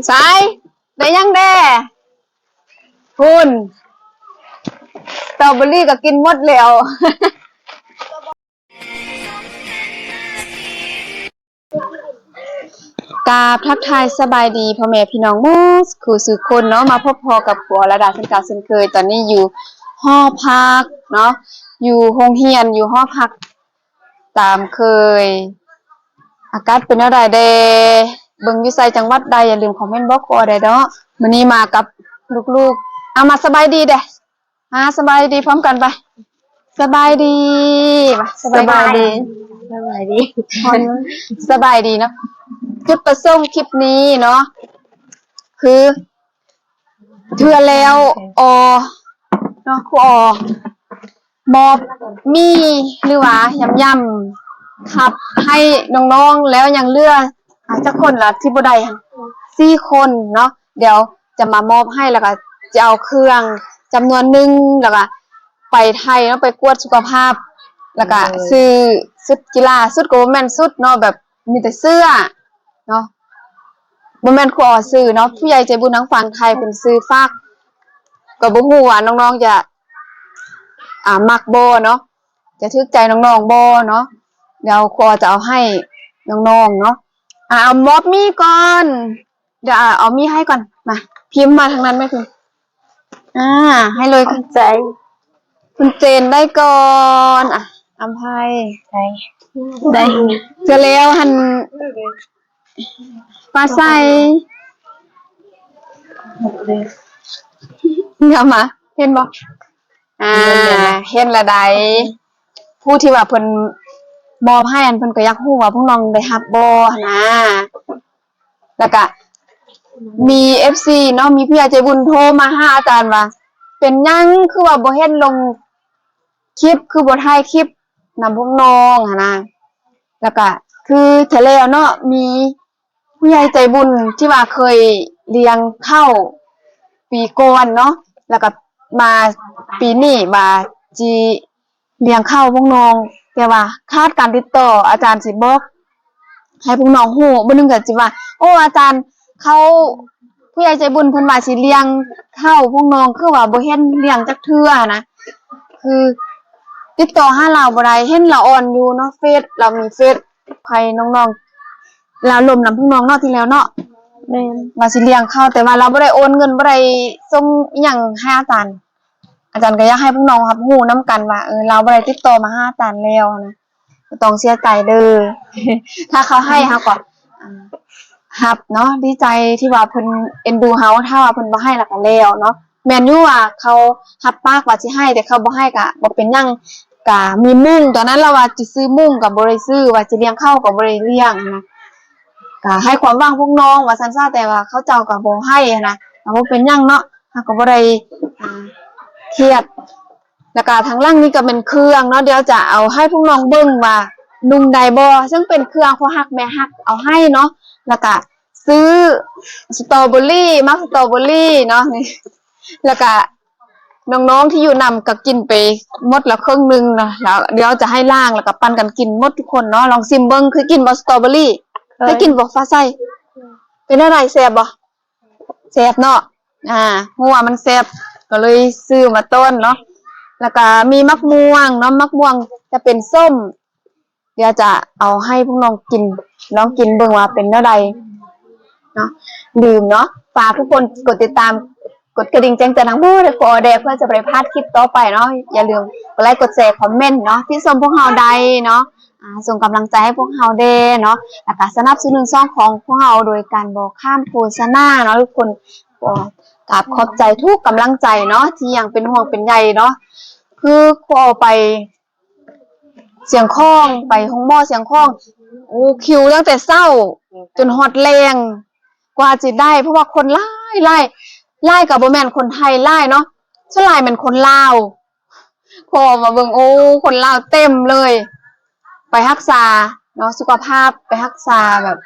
ໃສ ໄດ້ຫຍັງແດ່? ພຸ້ນ ສະຕໍເບີຣີກໍກິນໝົດແລ້ວ. ກາບທັກທາຍສະບາຍດີພໍ່ແມ່ພີ່ນ້ອງໝົດຄູ່ສູ່ຄົນເນາະ, ມາພົບພໍ້ກັບຄູອໍລະດາເຊັ່ນເກົ່າເຊັ່ນເຄີຍ. ຕອນນີ້ຢູ່ຫໍພັກເນາະ, ຢູ່ໂຮງຮຽນ ຢູ່ຫໍພັກຕາມເຄີຍ. ອາກາດເປັນແນວໃດແດ່? ເບິ່ງຢູ່ໃສ ຈັງຫວັດໃດ ຢ່າລືມຄອມເມັນບອກຄູອໍແດ່ເນາະ. ມື້ນີ້ມາກັບລູກໆ. ເອົາ ມາສະບາຍດີແດ່. ອ່າ ສະບາຍດີພ້ອມກັນໄປ. ສະບາຍດີ ສະບາຍດີ ສະບາຍດີ ສະບາຍດີເນາະ. ຈຸດປະສົງຄລິບນີ້ເນາະ ຄືເທື່ອແລ້ວ ອໍ ເນາະ ຄູອໍມອບໝີ່ ຫຼືວ່າຢຳໆ ຮັບໃຫ້ນ້ອງໆ ແລ້ວຍັງເຫຼືອ ອ່າ ຈັກຄົນລະທີ່ບໍ່ໄດ້ ສີ່ຄົນເນາະ. ດຽວຈະມາມອບໃຫ້ ແລ້ວກໍຈະເອົາເຄື່ອງຈຳນວນໜຶ່ງ ແລ້ວກໍໄປໄທເນາະ ໄປກວດສຸຂະພາບ ແລ້ວກໍ ໂດຍ ຊື້ຊຸດກິລາ. ຊຸດກໍບໍ່ແມ່ນຊຸດເນາະ ແບບມີແຕ່ເສື້ອເນາະ, ບໍ່ແມ່ນຄູອໍຊື້ເນາະ, ຜູ້ໃຫຍ່ໃຈບຸນທາງຝັ່ງໄທເພິ່ນຊື້ຝາກ. ກໍບໍ່ຮູ້ວ່ານ້ອງໆຈະ ອ່າ ມັກບໍ່ເນາະ, ຈະຖືກໃຈນ້ອງໆບໍ່ເນາະ. ດຽວຄູອໍຈະເອົາໃຫ້ນ້ອງໆເນາະ. ອ່າ ເອົາມອບໝີ່ກ່ອນ. ດຽວເອົາໝີ່ໃຫ້ກ່ອນ. ມາ ພິມມາທາງນັ້ນແມ່ພິມ. ອ່າ ໃຫ້ເລີຍ. ຂອບໃຈ. ຄຸນເຈນໄດ້ກ່ອນ. ອ່ະ ອຳໄພ. ໄດ້ ໄດ້. ເທື່ອແລ້ວຫັ້ນ ຟ້າໃສ. ເອົາມາ ເຫັນບໍ່? ອ່າ ເຫັນແລ້ວໃດ໋. ຜູ້ທີ່ວ່າເພິ່ນມອບໃຫ້ຫັ້ນ ເພິ່ນກໍຢາກຮູ້ວ່າພວກນ້ອງໄດ້ຮັບບໍ່ຫັ້ນນາ. ແລ້ວກະມີເອັຟຊີເນາະ ມີຜູ້ໃຫຍ່ໃຈບຸນໂທມາຫາອາຈານວ່າ ເປັນຫຍັງຄືວ່າບໍ່ເຫັນລົງຄລິບ ຄືບໍ່ຖ່າຍຄລິບນຳພວກນ້ອງຫັ້ນນະ. ແລ້ວກະຄືເທື່ອແລ້ວເນາະ ມີຜູ້ໃຫຍ່ໃຈບຸນທີ່ວ່າເຄີຍລ້ຽງເຂົ້າປີກ່ອນເນາະ ແລ້ວກະມາປີນີ້ວ່າຊິ ລ້ຽງເຂົ້າພວກນ້ອງ ແຕ່ວ່າຂາດການຕິດຕໍ່. ອາຈານຊິບອກໃຫ້ພວກນ້ອງຮູ້. ບາງໜຶ່ງກໍຊິວ່າ ໂອ້ ອາຈານ ເຂົາ ຜູ້ໃຫຍ່ໃຈບຸນເພິ່ນວ່າຊິລ້ຽງເຂົ້າພວກນ້ອງ ຄືວ່າບໍ່ເຫັນລ້ຽງຈັກເທື່ອນະ. ຄືຕິດຕໍ່ຫາລາວບໍ່ໄດ້. ເຫັນລາວອ່ອນຢູ່ເນາະ ເຟສ ລາວມີເຟສໃຫ້ນ້ອງໆ ລາວລົມນຳພວກນ້ອງເນາະ ທີ່ແລ້ວເນາະ. ແມ່ນ ວ່າຊິລ້ຽງເຂົ້າ ແຕ່ວ່າລາວບໍ່ໄດ້ໂອນເງິນ ບໍ່ໄດ້ສົ່ງອີ່ຫຍັງໃຫ້ອາຈານ. ອາຈານກໍຢາກໃຫ້ພວກນ້ອງຮັບຮູ້ນຳກັນວ່າ ເອີ ລາວບໍ່ໄດ້ຕິດຕໍ່ມາຫາອາຈານແລ້ວນະ, ບໍ່ຕ້ອງເສຍໃຈເດີ. ຖ້າເຂົາໃຫ້ເຮົາກໍ ອ່າ ຮັບເນາະ, ດີໃຈທີ່ວ່າເພິ່ນເອັນດູເຮົາ. ຖ້າວ່າເພິ່ນບໍ່ໃຫ້ລະກໍແລ້ວເນາະ. ແມ່ນຢູ່ວ່າເຂົາຮັບປາກວ່າຊິໃຫ້ ແຕ່ເຂົາບໍ່ໃຫ້ກໍບໍ່ເປັນຫຍັງ. ກໍມີມຸ້ງ ຕອນນັ້ນລະວ່າຊິຊື້ມຸ້ງກໍບໍ່ໄດ້ຊື້, ວ່າຊິລ້ຽງເຂົ້າກໍບໍ່ໄດ້ລ້ຽງນະ. ກໍໃຫ້ຄວາມຫວັງພວກນ້ອງວ່າຊັ້ນຊະ, ແຕ່ວ່າເຂົາເຈົ້າກໍບໍ່ໃຫ້ນະ, ກໍບໍ່ເປັນຫຍັງເນາະ. ເຮົາກໍບໍ່ໄດ້ ອ່າ ຄຽດ. ແລ້ວກະທາງຫຼັງນີ້ກໍເປັນເຄື່ອງເນາະ, ດຽວຈະເອົາໃຫ້ພວກນ້ອງເບິ່ງວ່ານຸ່ງໄດ້ບໍ່, ເຊິ່ງເປັນເຄື່ອງພໍ່ຮັກແມ່ຮັກເອົາໃຫ້ເນາະ. ແລ້ວກະຊື້ສະຕໍເບີຣີ ໝາກສະຕໍເບີຣີເນາະ ນີ້. ແລ້ວກະນ້ອງໆທີ່ຢູ່ນຳກໍກິນໄປໝົດແລ້ວເຄິ່ງໜຶ່ງເນາະ, ແລ້ວດຽວຈະໃຫ້ລ້າງ ແລ້ວກໍປັນກັນກິນໝົດທຸກຄົນເນາະ. ລອງຊິມເບິ່ງ, ເຄີຍກິນບໍ່ສະຕໍເບີຣີ? ເຄີຍ. ເຄີຍກິນບໍ່ ຟ້າໃສ? ເປັນແນວໃດ ແຊບບໍ່? ແຊບເນາະ. ອ່າ ຮູ້ວ່າມັນແຊບ ກໍເລີຍຊື້ມາຕ້ອນເນາະ. ແລ້ວກໍມີໝາກມ່ວງເນາະ, ໝາກມ່ວງຈະເປັນສົ້ມ. ດຽວຈະເອົາໃຫ້ພວກນ້ອງກິນ, ລອງກິນເບິ່ງວ່າເປັນແນວໃດເນາະ. ຢ່າລືມເນາະ ຝາກທຸກຄົນກົດຕິດຕາມ, ກົດກະດິ່ງແຈ້ງເຕືອນໃຫ້ພໍ່ແດ່ ເພື່ອຈະບໍ່ໄດ້ພາດຄລິບຕໍ່ໄປເນາະ. ຢ່າລືມກົດໄລກ໌ ກົດແຊ ຄອມເມັນເນາະ, ຕິຊົມພວກເຮົາໄດ້ເນາະ. ອ່າ ສົ່ງກຳລັງໃຈໃຫ້ພວກເຮົາແດ່ເນາະ, ແລ້ວກະສະໜັບສະໜູນຊ່ອງຂອງພວກເຮົາໂດຍການບໍ່ຂ້າມໂຄສະນາເນາະທຸກຄົນ. ກໍກາບຂອບໃຈທຸກກຳລັງໃຈເນາະ ທີ່ຍັງເປັນຫ່ວງເປັນໃຍເນາະ. ຄືຂໍໄປຊຽງຂອງ, ໄປໂຮງໝໍຊຽງຂອງ, ໂອ້ ຄິວຕັ້ງແຕ່ເຊົ້າຈົນຮອດແລງ ກວ່າຊິໄດ້, ເພາະວ່າຄົນຫຼາຍ, ຫຼາຍ, ຫຼາຍກໍບໍ່ແມ່ນຄົນໄທຫຼາຍເນາະ, ສ່ວນຫຼາຍແມ່ນຄົນລາວ. ພໍມາເບິ່ງ ໂອ້ ຄົນລາວເຕັມເລີຍ, ໄປຮັກສາເນາະ ສຸຂະພາບ, ໄປຮັກສາແບບ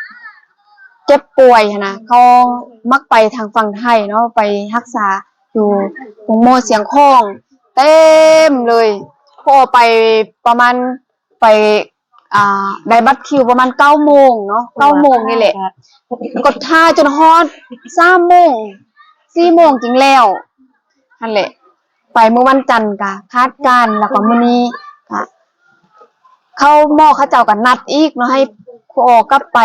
ເຈັບປ່ວຍຫັ້ນນະ. ເຂົາມັກໄປທາງຝັ່ງໄທເນາະ, ໄປຮັກສາຢູ່ໂຮງໝໍຊຽງຂອງ ເຕັມເລີຍ. ພໍໄປປະມານ ໄປ ອ່າ ໄດ້ບັດຄິວປະມານເກົ້າໂມງເນາະ ເກົ້າໂມງນີ້ແຫຼະ ກໍຖ້າຈົນຮອດສາມໂມງ ສີ່ໂມງຈຶ່ງແລ້ວ ຫັ້ນແຫຼະ ໄປມື້ວັນຈັນກະຂາດການ ແລ້ວກໍມື້ນີ້ກະ ເຂົາ ໝໍເຂົາເຈົ້າກໍນັດອີກເນາະ ໃຫ້ຄູອໍກັບໄປ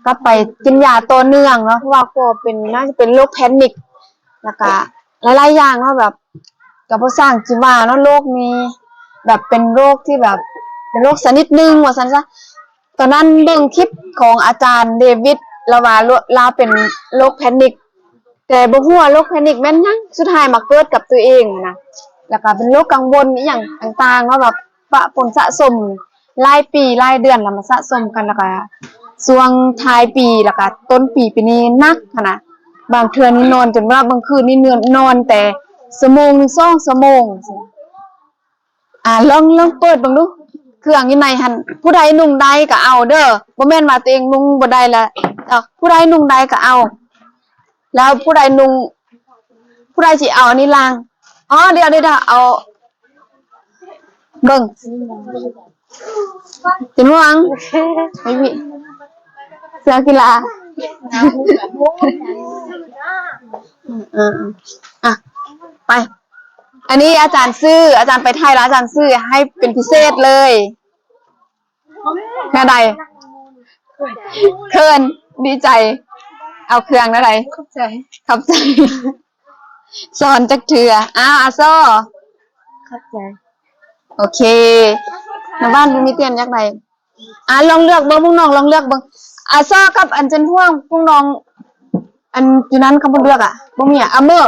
ກັບໄປກິນຢາຕໍ່ເນື່ອງເນາະ ເພາະວ່າຄູອໍເປັນ ໜ້າຈະເປັນໂລກແພນິກ ແລ້ວກະຫຼາຍໆຢ່າງເນາະ ແບບ ກໍບໍ່ຊ່າງຊິວ່າເນາະ ໂລກນີ້ແບບເປັນໂລກທີ່ແບບ ເປັນໂລກຊະນິດໜຶ່ງວ່າຊັ້ນຊະ. ຕອນນັ້ນເບິ່ງຄລິບຂອງອາຈານເດວິດ ລາວວ່າລາວເປັນໂລກແພນິກ ແຕ່ບໍ່ຮູ້ວ່າໂລກແພນິກແມ່ນຫຍັງ ສຸດທ້າຍມາເກີດກັບຕົວເອງນະ ແລ້ວກໍເປັນໂລກກັງວົນອີ່ຫຍັງຕ່າງໆເນາະ ແບບປະປົນສະສົມຫຼາຍປີຫຼາຍເດືອນ ແລ້ວມາສະສົມກັນ ແລ້ວກໍຊ່ວງທ້າຍປີ ແລ້ວກໍຕົ້ນປີປີນີ້ໜັກຫັ້ນນະ ບາງເທື່ອນີ້ນອນຈົນວ່າ ບາງຄືນນີ້ນອນແຕ່ຊົ່ວໂມງໜຶ່ງ ສອງຊົ່ວໂມງ. ອ່າ ລອງ ລອງເປີດເບິ່ງດູ ເຄື່ອງຢູ່ໃນຫັ້ນ ຜູ້ໃດນຸ່ງໄດ້ກໍເອົາເດີ ບໍ່ແມ່ນວ່າຕົວເອງນຸ່ງບໍ່ໄດ້ລະ ເອົາ ຜູ້ໃດນຸ່ງໄດ້ກໍເອົາ ແລ້ວຜູ້ໃດນຸ່ງ ຜູ້ໃດຊິເອົາອັນນີ້ລ້າງ ອໍ ດຽວ ດຽວ ດຽວ ເອົາ ເບິ່ງ ເປັນຫວ່າງ ໄປພີ່ ເສື້ອກິລາ ເອີ ເອີ ອ່ະ ໄປ. ອັນນີ້ອາຈານຊື້ ອາຈານໄປໄທແລ້ວ ອາຈານຊື້ໃຫ້ເປັນພິເສດເລີຍ ແນວໃດ? ເຂີນ ດີໃຈ ເອົາເຄື່ອງແນວໃດ? ຂອບໃຈ ຂອບໃຈ ສອນຈັກເທື່ອ. ອ້າວ ອາຊໍ ຂອບໃຈ ໂອເຄ ນຳບ້ານບໍ່ມີຕຽນຢາກໄດ້ ອ່າ ລອງເລືອກເບິ່ງ ພວກນ້ອງລອງເລືອກເບິ່ງ ອາຊໍກັບອັນເຈັນຫ່ວງ ພວກນ້ອງ ອັນຢູ່ນັ້ນເຂົາບໍ່ເລືອກອະ ບໍ່ມີອະ ອາເມີ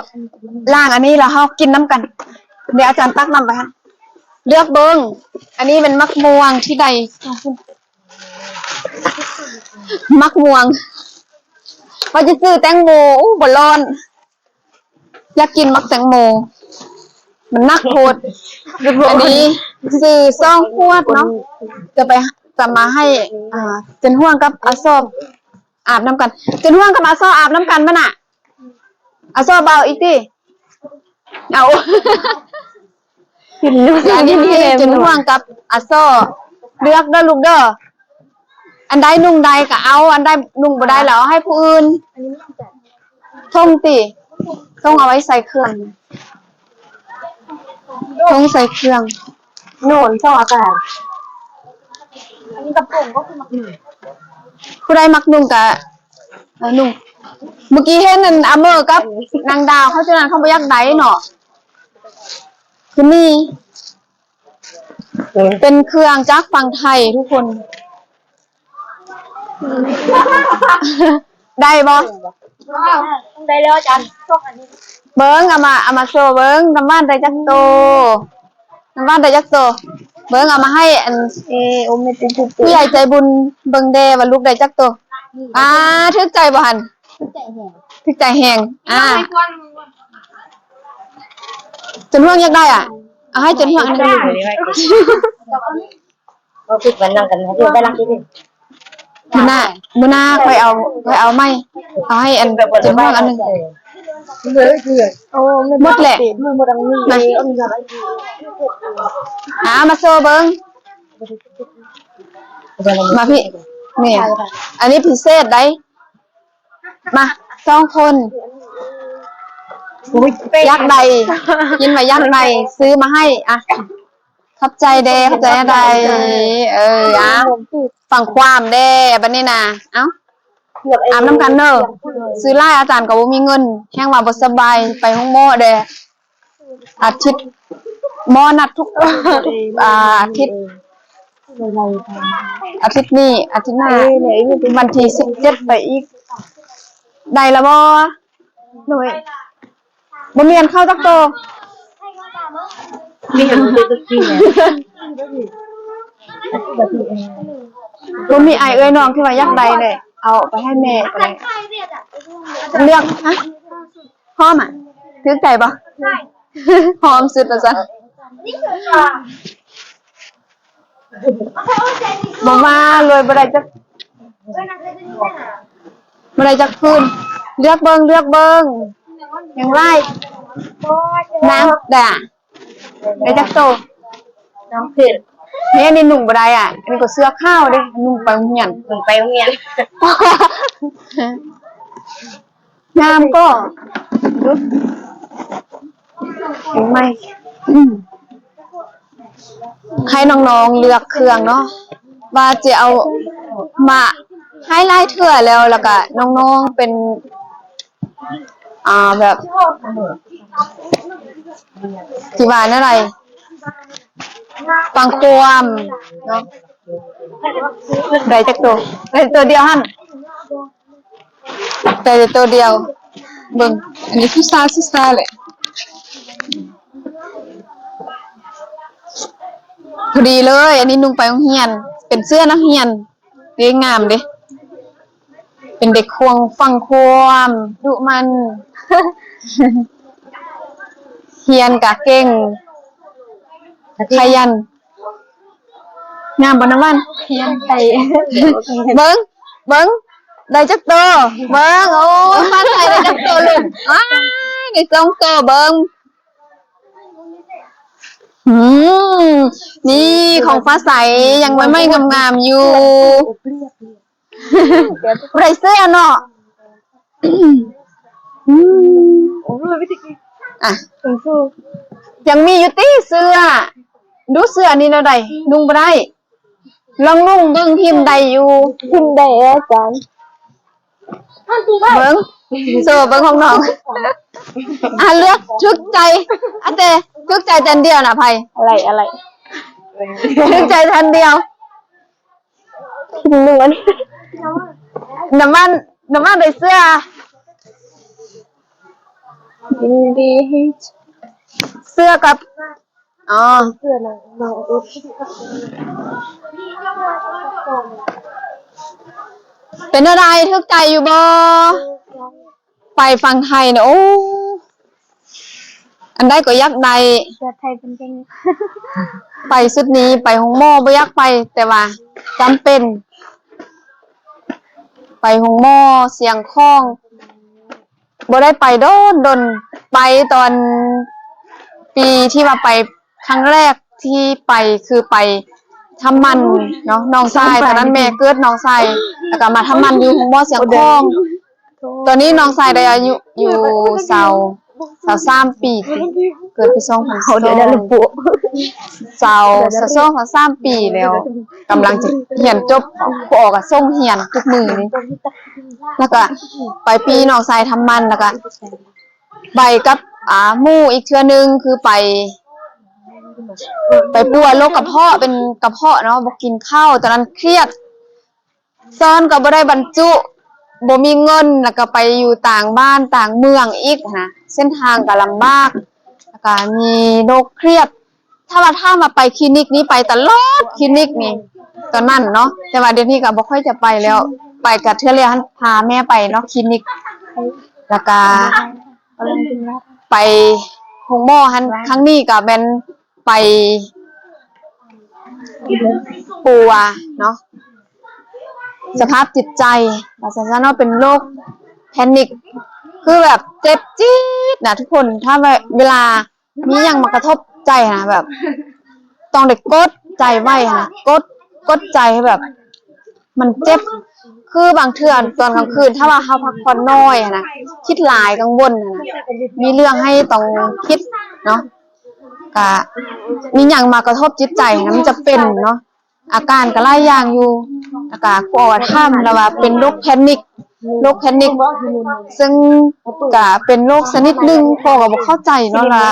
ລ້າງອັນນີ້ແລ້ວເຮົາກິນນຳກັນ ດຽວອາຈານຕັກນ້ຳໄປຫັ້ນ ເລືອກເບິ່ງ ອັນນີ້ແມ່ນໝາກມ່ວງທີ່ໃດ ໝາກມ່ວງ ວ່າຈະຊື້ແຕງໂມ ໂອ້ ບໍ່ລອດ ຢາກກິນໝາກແຕງໂມ ມັນໜັກໂພດ ອັນນີ້ຊື້ສອງຂວດເນາະ ຈະໄປ ຈະມາໃຫ້ ອ່າ ເຈັນຫ່ວງກັບອາຊໍອາບນ້ຳກັນ ເຈັນຫ່ວງກັບອາຊໍອາບນ້ຳກັນ ມັນນະ ອາຊໍເບົາອີກຕິ ເອົາ ເຈັນຫ່ວງກັບອາຊໍ ເລືອກເດີລູກເດີ ອັນໃດນຸ່ງໄດ້ກໍເອົາ ອັນໃດນຸ່ງບໍ່ໄດ້ແລ້ວເອົາໃຫ້ຜູ້ອື່ນ. ຖົງຕິ ຖົງເອົາໄວ້ໃສ່ເຄື່ອງ ຖົງໃສ່ເຄື່ອງ ໂນນ ເຈົ້າອາກາດ ອັນນີ້ກະໂປງກໍຄືມັກນຸ່ງ ຜູ້ໃດມັກນຸ່ງກະ ເອີ ນຸ່ງ ມື້ກີ້ເຫັນອັນອາເມີກັບນາງດາວ ເຂົາເຈົ້ານັ້ນເຂົາບໍ່ຢາກໄດ້ເນາະ ຄືນີ້ ເປັນເຄື່ອງຈາກຝັ່ງໄທທຸກຄົນ ໄດ້ບໍ່? ໄດ້ແລ້ວອາຈານ ເບິ່ງ ເອົາມາ ເອົາມາໂຊເບິ່ງ ນ້ຳຫວານໄດ້ຈັກໂຕ ນ້ຳຫວານໄດ້ຈັກໂຕ ເບິ່ງ ເອົາມາໃຫ້ອັນ ເອ ໂອເມ ຜູ້ໃຫຍ່ໃຈບຸນເບິ່ງແດ່ວ່າລູກໄດ້ຈັກໂຕ ອ່າ ຖືກໃຈບໍ່ຫັ້ນ? ຖືກໃຈແຮງ ອ່າ ຈົນຫ່ວງຢາກໄດ້ອະ ເອົາໃຫ້ຈົນຫ່ວງອັນໜຶ່ງ ມື້ໜ້າ ມື້ໜ້າຄ່ອຍເອົາ ຄ່ອຍເອົາໃໝ່ ເອົາໃຫ້ອັນເຈັນຫ່ວງອັນໜຶ່ງ ໝົດແຫຼະ ມາ ເອົາມາໂຊເບິ່ງ ມາພີ້ ນີ້ ອັນນີ້ພິເສດໄດ໋ ມາ ສອງຄົນ ຢາກໄດ້ ຍິນວ່າຢາກໄດ້ ຊື້ມາໃຫ້ ອ່ະ ຂອບໃຈເດ້ ຂອບໃຈນະໄດ ເອີ ອ່ະ ຟັງຄວາມເດ້ ບັດນີ້ນະ ເອົ້າ ອາບນຳກັນເດີ ຊື້ຫຼາຍອາຈານກໍບໍ່ມີເງິນ ແຮງວ່າບໍ່ສະບາຍ ໄປໂຮງໝໍເດ້ ອາທິດ ໝໍນັດທຸກ ອາທິດ ອາທິດນີ້ ອາທິດໜ້າ ວັນທີສິບເຈັດໄປອີກ ໄດ້ລະບໍ່? ໂດຍ ບໍ່ມີອັນເຂົ້າຈັກໂຕ ບໍ່ມີອ້າຍເອື້ອຍນ້ອງທີ່ວ່າຢາກໄດ້ເດ້ ເອົາໄປໃຫ້ແມ່ກໍໄດ້ ເລືອກ ຮະ ພ້ອມອະ ຖືກໃຈບໍ່? ພ້ອມສຸດວ່າຊັ້ນ. ບໍ່ມາລວຍ ບໍ່ໄດ້ຈັກ ບໍ່ໄດ້ຈັກຄືນ ເລືອກເບິ່ງ ເລືອກເບິ່ງ ຍັງຫຼາຍ ນາງດາ ໄດ້ຈັກໂຕ? ນ້ອງເພັດ ເຮີ້ຍ ອັນນີ້ນຸ່ງບໍ່ໄດ້ອະ ອັນນີ້ກໍເສື້ອຂາວເດ້ ນຸ່ງໄປໂຮງຮຽນ ນຸ່ງໄປໂຮງຮຽນ ງາມກໍ ໃຫ້ນ້ອງໆເລືອກເຄື່ອງເນາະ ວ່າຈະເອົາມາໃຫ້ຫຼາຍເທື່ອແລ້ວ ແລ້ວກະນ້ອງໆເປັນ ອ່າ ແບບ ຊິວ່າແນວໃດ ຟັງຄວາມເນາະ ໄດ້ຈັກໂຕ ໄດ້ໂຕດຽວຫັ້ນ. ໄດ້ແຕ່ໂຕດຽວ ເບິ່ງ ອັນນີ້ຄືຊາ ຄືຊາແຫຼະ ພໍດີເລີຍ ອັນນີ້ນຸ່ງໄປໂຮງຮຽນ ເປັນເສື້ອນັກຮຽນເດ້ ງາມເດ້ ເປັນເດັກຄົງ ຟັງຄວາມ ດຸໝັ່ນ ຮຽນກະເກັ່ງ ຂະຫຍັນ. ງາມບໍ່ນ້ຳຫວານ? ເບິ່ງ ເບິ່ງ ໄດ້ຈັກໂຕ? ເບິ່ງ ໂອ້ຍ ຟ້າໃສໄດ້ຈັກໂຕລູກ? ອ້າຍ ໄດ້ສອງໂຕ ເບິ່ງ ອືມ ນີ້ຂອງຟ້າໃສ ຍັງໃໝ່ໆງາມໆຢູ່. ບໍ່ໄດ້ເສື້ອເນາະ ອືມ ອ່ະ ຍັງມີຢູ່ຕິເສື້ອ ດູເສື້ອນີ້ແນວໃດ ນຸ່ງບໍ່ໄດ້ ລອງນຸ່ງເບິ່ງ ຖິ້ມໄດ້ຢູ່ ຖິ້ມໄດ້ອາຈານ ເບິ່ງ ໂຊເບິ່ງຂອງນ້ອງ ອ່ະ ເລືອກຖືກໃຈ ອາແຕ່ຖືກໃຈແຕ່ອັນດຽວນະ ໃຜ ອາໄລ ອາໄລ ຖືກໃຈແຕ່ອັນດຽວ. ນ້ຳມັນ ນ້ຳມັນໃດເສື້ອ ຍິນດີໃຫ້ເສື້ອກັບ ອໍ ເສື້ອນະ ເປັນແນວໃດ ຖືກໃຈຢູ່ບໍ່? ໄປຝັ່ງໄທນະ ໂອ້ ອັນໃດກໍຢາກໄດ້ ເກີດໄທເປັນເປັນ ໄປຊຸດນີ້ ໄປໂຮງໝໍບໍ່ຢາກໄປ ແຕ່ວ່າຈຳເປັນ ໄປໂຮງໝໍຊຽງຂອງ ບໍ່ໄດ້ໄປດົນໆ ໄປຕອນປີທີ່ວ່າໄປຄັ້ງແລກ ທີ່ໄປຄືໄປທຳໝັນເນາະ ນ້ອງຊາຍ ຕອນນັ້ນແມ່ເກີດນ້ອງຊາຍ ແລ້ວກໍມາທຳໝັນຢູ່ໂຮງໝໍຊຽງຂອງ. ຕອນນີ້ນ້ອງຊາຍໄດ້ອາຍຸຢູ່ຊາວ ຊາວສາມປີຕິ ເກີດປີສອງພັນສອງ ຊາວສອງ ຊາວສາມປີແລ້ວ ກຳລັງຈະຮຽນຈົບ ພໍ່ກໍສົ່ງຮຽນທຸກມື້ນີ້ ແລ້ວກໍໄປປີນ້ອງຊາຍທຳໝັນ ແລ້ວກໍ ໄປກັບ ອ່າ ໝູ່ອີກເທື່ອໜຶ່ງ ຄືໄປ ໄປປົວໂລກກະເພາະ ເປັນກະເພາະເນາະ ບໍ່ກິນເຂົ້າ ຕອນນັ້ນຄຽດ ສອນກໍບໍ່ໄດ້ບັນຈຸ ບໍ່ມີເງິນ ແລ້ວກໍໄປຢູ່ຕ່າງບ້ານຕ່າງເມືອງອີກນະ ເສັ້ນທາງກໍລຳບາກ ແລ້ວກໍມີໂລກຄຽດ. ຖ້າວ່າຖາມວ່າໄປຄລີນິກນີ້ ໄປຕະຫຼອດຄລີນິກນີ້ ຕອນນັ້ນເນາະ ແຕ່ວ່າດຽວນີ້ກໍບໍ່ຄ່ອຍຈະໄປແລ້ວ ໄປກໍເທື່ອແລກຫັ້ນ ພາແມ່ໄປເນາະຄລີນິກ ແລ້ວກໍໄປໂຮງໝໍຫັ້ນ ຄັ້ງນີ້ກໍແມ່ນໄປປົວເນາະ ສະພາບຈິດໃຈ ວ່າຊັ້ນຊະເນາະ ເປັນໂລກແພນິກ ຄືແບບເຈັບຈີດນະທຸກຄົນ ຖ້າເວລາ ມີຫຍັງມາກະທົບໃຈຫັ້ນນະ ແບບຕ້ອງໄດ້ກົດໃຈໄວ້ຫັ້ນນະ ກົດ ກົດໃຈໃຫ້ແບບມັນເຈັບ ຄືບາງເທື່ອຕອນກາງຄືນ ຖ້າວ່າເຮົາພັກຜ່ອນໜ້ອຍຫັ້ນນະ ຄິດຫຼາຍກັງວົນຫັ້ນນະ ມີເລື່ອງໃຫ້ຕ້ອງຄິດເນາະ ກະມີຫຍັງມາກະທົບຈິດໃຈຫັ້ນນະ ມັນຈະເປັນເນາະ. ອາການກໍຫຼາຍຢ່າງຢູ່ ແລ້ວກໍຄູອອກຖາມລະວ່າເປັນໂລກແພນິກ ໂລກແພນິກ ເຊິ່ງກະເປັນໂລກຊະນິດໜຶ່ງ ພໍ່ກໍບໍ່ເຂົ້າໃຈເນາະ ລະ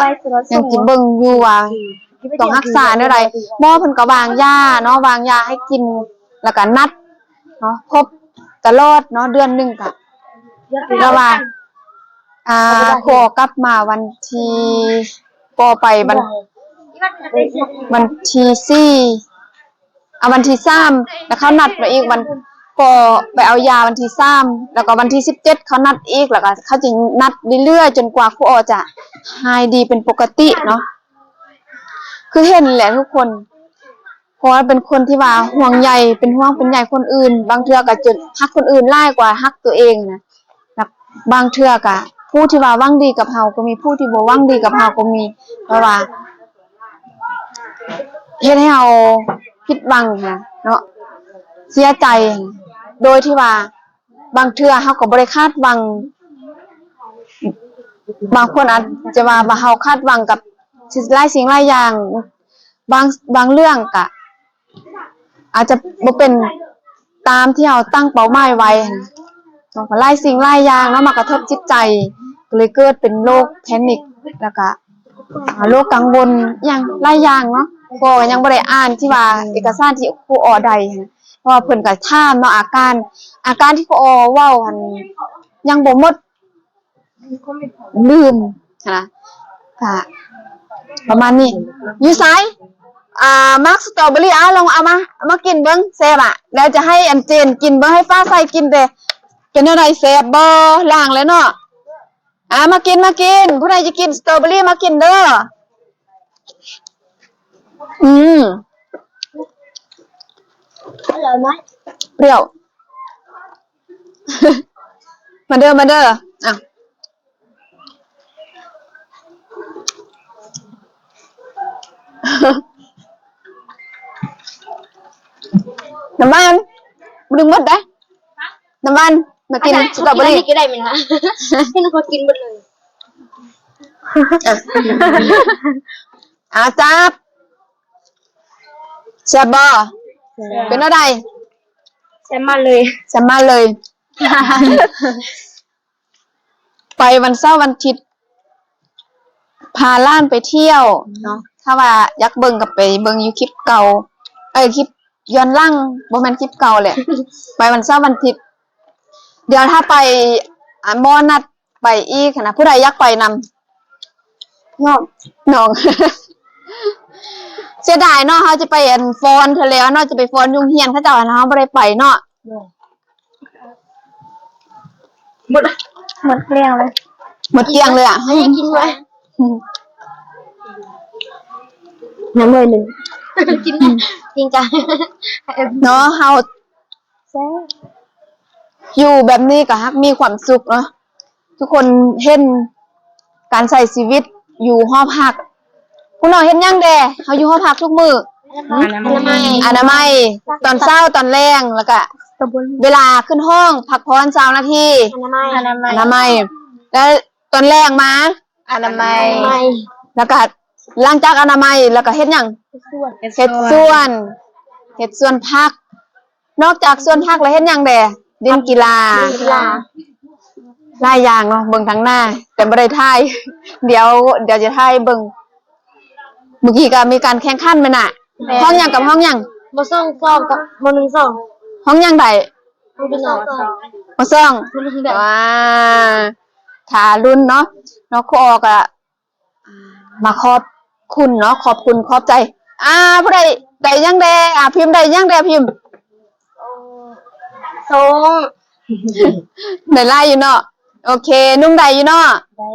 ຍັງຊິເບິ່ງຢູ່ວ່າຕ້ອງຮັກສາແນວໃດ ໝໍເພິ່ນກໍວາງຢາເນາະ ວາງຢາໃຫ້ກິນ ແລ້ວກໍນັດເນາະ ພົບຕະຫຼອດເນາະ ເດືອນໜຶ່ງກະ ລະວ່າ ອ່າ ພໍ່ກັບມາວັນທີ ພໍ່ໄປວັນ ວັນທີສີ່ ອ່າ ວັນທີສາມ ແລ້ວເຂົານັດມາອີກວັນ ກໍໄປເອົາຢາວັນທີສາມ ແລ້ວກໍວັນທີສິບເຈັດເຂົານັດອີກ ແລ້ວກໍເຂົາຈະນັດເລື້ອຍໆ ຈົນກວ່າຄູອໍຈະຫາຍດີເປັນປົກກະຕິເນາະ ຄືເຫັນແຫຼະທຸກຄົນ ເພາະວ່າເປັນຄົນທີ່ວ່າຫ່ວງໃຍ ເປັນຫ່ວງເປັນໃຍຄົນອື່ນ ບາງເທື່ອກໍຈົນຮັກຄົນອື່ນຫຼາຍກວ່າຮັກຕົວເອງນະ ແລ້ວບາງເທື່ອກໍຜູ້ທີ່ວ່າຫວັງດີກັບເຮົາກໍມີ ຜູ້ທີ່ບໍ່ຫວັງດີກັບເຮົາກໍມີ ເພາະວ່າ ເຮັດໃຫ້ເຮົາຜິດຫວັງຫັ້ນນະເນາະ ເສຍໃຈ ໂດຍທີ່ວ່າບາງເທື່ອເຮົາກໍບໍ່ໄດ້ຄາດຫວັງ ບາງຄົນອາດຈະວ່າ ວ່າເຮົາຄາດຫວັງກັບຫຼາຍສິ່ງຫຼາຍຢ່າງ ບາງ ບາງເລື່ອງກະອາດຈະບໍ່ເປັນຕາມທີ່ເຮົາຕັ້ງເປົ້າໝາຍໄວ້ຫັ້ນນະ ເນາະ ຫຼາຍສິ່ງຫຼາຍຢ່າງເນາະ ມາກະທົບຈິດໃຈ ກໍເລີຍເກີດເປັນໂລກແພນິກ ແລ້ວກະ ອ່າ ໂລກກັງວົນ ອີ່ຫຍັງຫຼາຍຢ່າງເນາະ. ພໍ່ກໍຍັງບໍ່ໄດ້ອ່ານທີ່ວ່າເອກະສານທີ່ຄູອໍໄດ້ຫັ້ນ ເພາະວ່າເພິ່ນກໍຖາມເນາະ ອາການ ອາການທີ່ຄູອໍເວົ້າຫັ້ນຍັງບໍ່ໝົດ ລືມຫັ້ນນະ ກະປະມານນີ້. ຢູ່ໃສ? ອ່າ ໝາກສະຕໍເບີຣີ ອ່າ ລອງເອົາມາ ເອົາມາກິນເບິ່ງ ແຊບອະ. ແລ້ວຈະໃຫ້ອັນເຈນກິນເບິ່ງ ໃຫ້ຟ້າໃສກິນແດ່ ເປັນແນວໃດ ແຊບບໍ່? ລ້າງແລ້ວເນາະ. ອ່າ ມາກິນ ມາກິນ ຜູ້ໃດຈະກິນສະຕໍເບີຣີ ມາກິນເດີ. ອືມ ອະລ່ອຍໄໝ? ປ່ຽວ. ມາເດີ ມາເດີ ອ່ະ ນ້ຳຫວານ ບໍ່ດຶງໝົດເດ້ ນ້ຳຫວານ ມາກິນສະຕໍເບີຣີ ກິນໄດ້ແມ່ນຫະ? ໃຫ້ນ້ອງເຂົາກິນເບິດເລີຍ. ອ່າ ຈັບ ແຊບບໍ່? ແຊບ. ເປັນແນວໃດ? ແຊບມາກເລີຍ ແຊບມາກເລີຍ. ໄປວັນເສົາວັນທິດ ພາຫຼານໄປທ່ຽວເນາະ ຖ້າວ່າຢາກເບິ່ງກໍໄປເບິ່ງຢູ່ຄລິບເກົ່າ ເອີຍ ຄລິບຍ້ອນຫຼັງ ບໍ່ແມ່ນຄລິບເກົ່າແຫຼະ. ໄປວັນເສົາວັນທິດ ດຽວຖ້າໄປ ອ່າ ໝໍນັດໄປອີກຫັ້ນນະ ຜູ້ໃດຢາກໄປນຳ? ນ້ອງ ນ້ອງ. ເສຍດາຍເນາະ ເຮົາຈະໄປອັນຟ້ອນເທື່ອແລ້ວເນາະ ຈະໄປຟ້ອນຢູ່ໂຮງຮຽນເຂົາເຈົ້າຫັ້ນ ເຮົາບໍ່ໄດ້ໄປເນາະ. ໝົດ ໝົດແລ້ວເລີຍ ໝົດກ້ຽງເລີຍອະ. ໃຫ້ກິນໄວ້ ອືມ ຍັງໜ່ວຍໜຶ່ງ ກິນໄດ້ ກິນກະເນາະ ເຮົາ ແຊບ ຢູ່ແບບນີ້ກໍຮັກມີຄວາມສຸກເນາະ ທຸກຄົນເຫັນການໃຊ້ຊີວິດຢູ່ຫໍພັກ. ພວກນ້ອງເຮັດຫຍັງແດ່? ເຮົາຢູ່ຫໍພັກທຸກມື້ ອະນາໄມ ອະນາໄມ ຕອນເຊົ້າ ຕອນແລງ ແລ້ວກະເວລາຂຶ້ນຫ້ອງພັກຜ່ອນຊາວນາທີ ອະນາໄມ ອະນາໄມ ແລ້ວຕອນແລງມາ ອະນາໄມ ອະນາໄມ ແລ້ວກະຫຼັງຈາກອະນາໄມ ແລ້ວກະເຮັດຫຍັງ? ເຮັດສວນ ເຮັດສວນ ເຮັດສວນຜັກ. ນອກຈາກສວນຜັກແລ້ວເຮັດຫຍັງແດ່? ຫຼິ້ນກິລາ ຫຼິ້ນກິລາ ຫຼາຍຢ່າງເນາະ ເບິ່ງທາງໜ້າ ແຕ່ບໍ່ໄດ້ຖ່າຍ ດຽວ ດຽວຈະຖ່າຍເບິ່ງ. ມື້ກີ້ກໍມີການແຂ່ງຂັນແມ່ນນະ? ແມ່ນ. ຫ້ອງຫຍັງກັບຫ້ອງຫຍັງ? ມໍສອງ ສອງ ກັບມໍໜຶ່ງ ສອງ. ຫ້ອງຫຍັງໄດ້? ຫ້ອງສອງ ມໍສອງ ມໍໜຶ່ງໄດ້. ວ້າ ຖ້າລຸ້ນເນາະ ເນາະ ຄູອໍກໍ ອ່າ ມາຂອບຄຸນເນາະ ຂອບຄຸນຂອບໃຈ. ອ່າ ຜູ້ໃດໄດ້ຫຍັງແດ່? ອ່າ ພິມໄດ້ຫຍັງແດ່ພິມ? ສອງ ໄດ້ຫຼາຍຢູ່ເນາະ. ໂອເຄ ນຸ່ງໄດ້ຢູ່ເນາະ. ໄດ້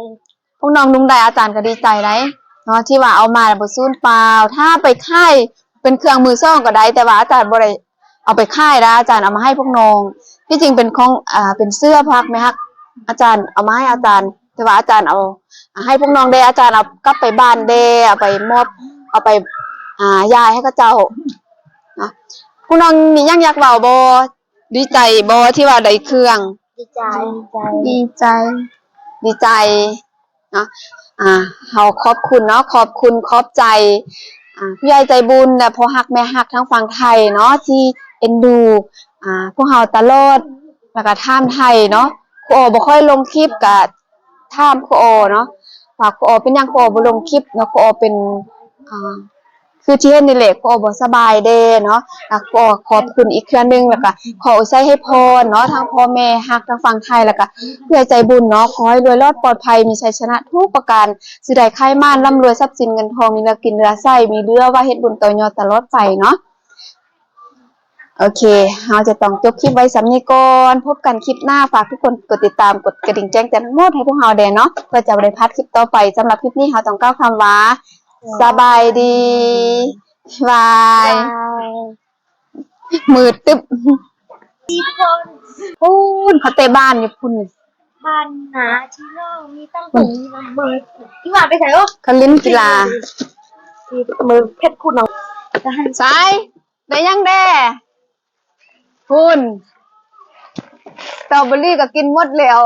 ພວກນ້ອງນຸ່ງໄດ້ ອາຈານກໍດີໃຈໄດ໋ເນາະ ທີ່ວ່າເອົາມາແລ້ວບໍ່ສູນເປົ່າ. ຖ້າໄປຂາຍເປັນເຄື່ອງມືສອງກໍໄດ້ ແຕ່ວ່າອາຈານບໍ່ໄດ້ ເອົາໄປຂາຍນະ ອາຈານເອົາມາໃຫ້ພວກນ້ອງ. ທີ່ຈິງເປັນຂອງ ອ່າ ເປັນເສື້ອພວກແມ່ຮັກ ອາຈານເອົາມາໃຫ້ອາຈານ ແຕ່ວ່າອາຈານເອົາໃຫ້ພວກນ້ອງແດ່ ອາຈານເອົາກັບໄປບ້ານແດ່ ເອົາໄປມອບ ເອົາໄປ ອ່າ ຢາຍໃຫ້ເຂົາເຈົ້າເນາະ. ພວກນ້ອງມີຫຍັງຢາກເວົ້າບໍ່? ດີໃຈບໍ່ທີ່ວ່າໄດ້ເຄື່ອງ? ດີໃຈ ດີໃຈ ດີໃຈ ດີໃຈ. ເນາະ ອ່າ ເຮົາຂອບຄຸນເນາະ ຂອບຄຸນຂອບໃຈ ອ່າ ຜູ້ໃຫຍ່ໃຈບຸນ ແລະ ພໍ່ຮັກແມ່ຮັກທາງຝັ່ງໄທເນາະ ທີ່ເອັນດູ ອ່າ ພວກເຮົາຕະຫຼອດ ແລ້ວກະຖາມໄຖ່ເນາະ. ຄູອໍບໍ່ຄ່ອຍລົງຄລິບ ກະຖາມຄູອໍເນາະ ວ່າຄູອໍເປັນຫຍັງຄູອໍບໍ່ລົງຄລິບເນາະ. ຄູອໍເປັນ ອ່າ ຄືທີ່ເຫັນນີ້ແຫຼະ ຄູອໍບໍ່ສະບາຍແດ່ເນາະ. ແລ້ວຄູອໍຂອບຄຸນອີກເທື່ອໜຶ່ງ ແລ້ວກະຂໍອວຍໄຊໃຫ້ພອນເນາະ ທັງພໍ່ແມ່ຮັກທາງຝັ່ງໄທ ແລ້ວກະຜູ້ໃຫຍ່ໃຈບຸນເນາະ. ຂໍໃຫ້ລວຍລອດປອດໄພ ມີໄຊຊະນະທຸກປະການ ຊິໄດ້ຂາຍໝານ ລ່ຳລວຍຊັບສິນເງິນທອງ ມີເຫຼືອກິນເຫຼືອໃຊ້ ມີເຫຼືອວ່າເຮັດບຸນຕໍ່ຍອດຕະຫຼອດໄປເນາະ. ໂອເຄ ເຮົາຈະຕ້ອງຈົບຄລິບໄວ້ສ່ຳນີ້ກ່ອນ. ພົບກັນຄລິບໜ້າ ຝາກທຸກຄົນກົດຕິດຕາມ ກົດກະດິ່ງແຈ້ງເຕືອນທັງໝົດໃຫ້ພວກເຮົາແດ່ເນາະ ເພື່ອຈະບໍ່ໄດ້ພາດຄລິບຕໍ່ໄປ. ສຳລັບຄລິບນີ້ເຮົາຕ້ອງກ່າວຄຳວ່າ ສະບາຍດີ ບາຍ ບາຍ ມືດຕຶບ ສີ່ຄົນ ພຸ້ນ ເຂົາເຕະບານຢູ່ພຸ້ນ ບ້ານນາທີ່ນ້ອງມີຕັ້ງຕົງມີນຳເບີ ອີ່ຫວ່າໄປໃສໂອ ເຂົາຫຼິ້ນກິລາ ທີ່ເມືອງເພັດຂຸນເອົາ ສາຍ ໄດ້ຫຍັງແດ່? ພຸ້ນ ສະຕໍເບີຣີກໍກິນໝົດແລ້ວ.